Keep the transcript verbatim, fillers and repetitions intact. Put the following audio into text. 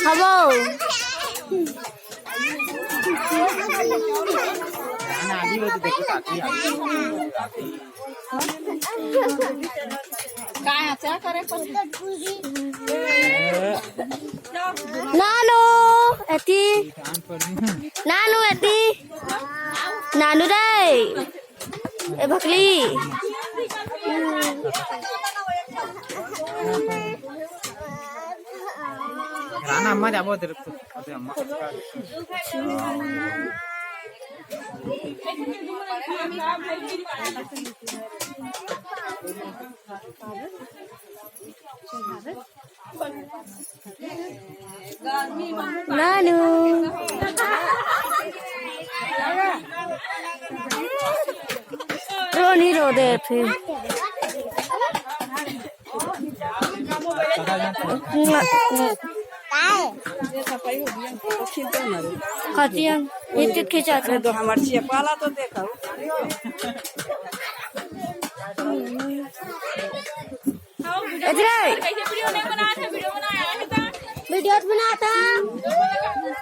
हवो। काय अच्छा करे? नानू, एती। नानू, एती। नानू रे। ए भकली। राना अम्मा जाबो तेरे को। अबे अम्मा। नानू। रो नहीं रो दे फिर। खतियन, ये तो खींचा था। अरे तो हमार चिया पाला तो देखा। इधर। वीडियो बनाता।